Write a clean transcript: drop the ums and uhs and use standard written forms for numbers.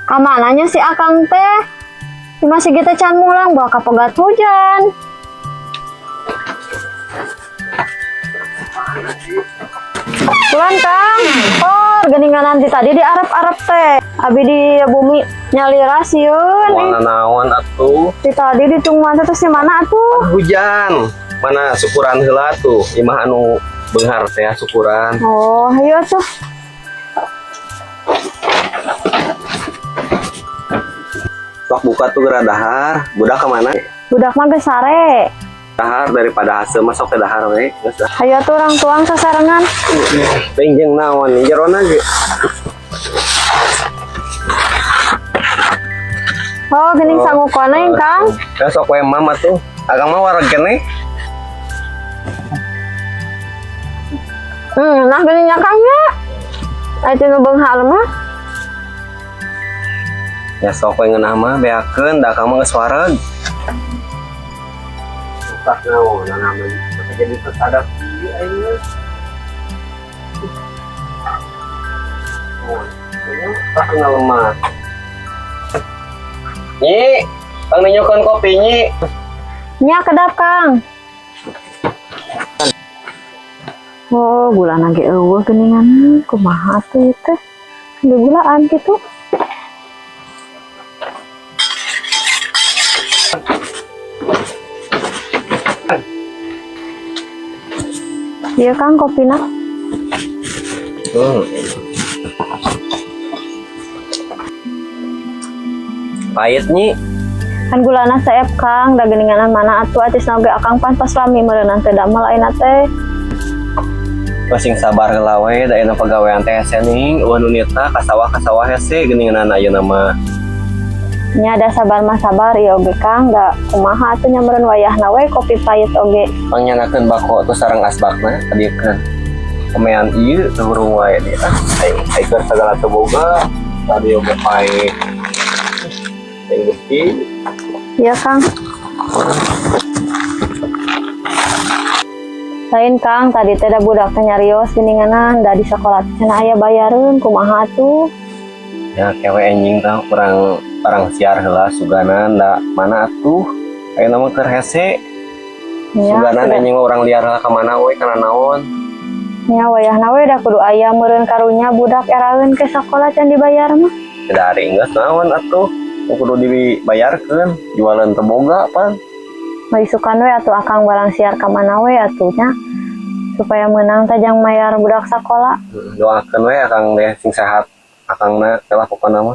Kamananya si Akang teh? Si masih kita can mulang bawa kapegat hujan. Bulan Kang, oh geningan nanti tadi di Arab-Arab teh. Abi di bumi nyalira sieun. Warna naon atuh? Di tadi ditungguan teh si mana atuh? Hujan. Mana syukuran heula tuh? Imah anu beunghar teh syukuran. Oh, iya tuh. Sok buka tuh geura dahar. Budak ka mana? Budak mah geus sare. Dahar daripada hasil masuk ke dahar we. Geus dah. Hayo tuh orang tuang sasarengan. Teh jeung naon jerona ge. Oh, geuning sangu koneng, Kang. Ya sok we mama tuh. Akang mah wareg keneh. Nah geuning nya Kang nya. Aya nu beunghar mah. Ya sok we ngeunah mah beakeun da akang mah geus wareg. Susah naon namanya jadi tersadar ieu aing mah. Oh, ini pas ngalemah. Nyi, Kang ninyokeun kopi nyi. Nya kedap Kang. Oh, gula ge eueuh geuningan kumaha atuh ieu teh? Gulaan kitu. Iya Kang kopina. Pahit nyi. Kan gulana seep Kang, da geuninganan mana atuh atisna oge akang pan pas lami meureunan teh damel ayeuna teh. Masing sabar heula we da ayeuna pagawean teh hese ning, eueuh nu nita ka sawah hese geuninganan ayeuna mah. Nya da sabar mah sabar ieu oge Kang, da kumaha atuh nya meureun wayahna we kopi pahit oge. Pangyanakeun bako tuh sareng asbakna kadiekeun. Komean ieu teu hurung wae di ah, aing aing sagala teu boga, tadi oge pae. Aing Gusti. Iya Kang. Lain Kang, tadi teh da budak teh nyarios geuninganan, da di sakola teh cenah aya bayareun kumaha atuh? Ya kewe anjing tah kurang parang siar heula suganan da mana atuh? Ayeuna mah keur hese. Ya, suganan anjing mah urang liar heula ka mana we kana naon? Nya wayahna we da kudu aya meureun karunya budak eraeun ke sakola can dibayar mah. Da ari geus naon atuh? Kudu dibayarkeun, jualan teu boga pan. Maisukan we atuh akang barang siar ka mana we atuh nya supaya meunang teh jang mayar budak sakola. Doakeun we akang teh sing sehat akangna teh lah pokona mah.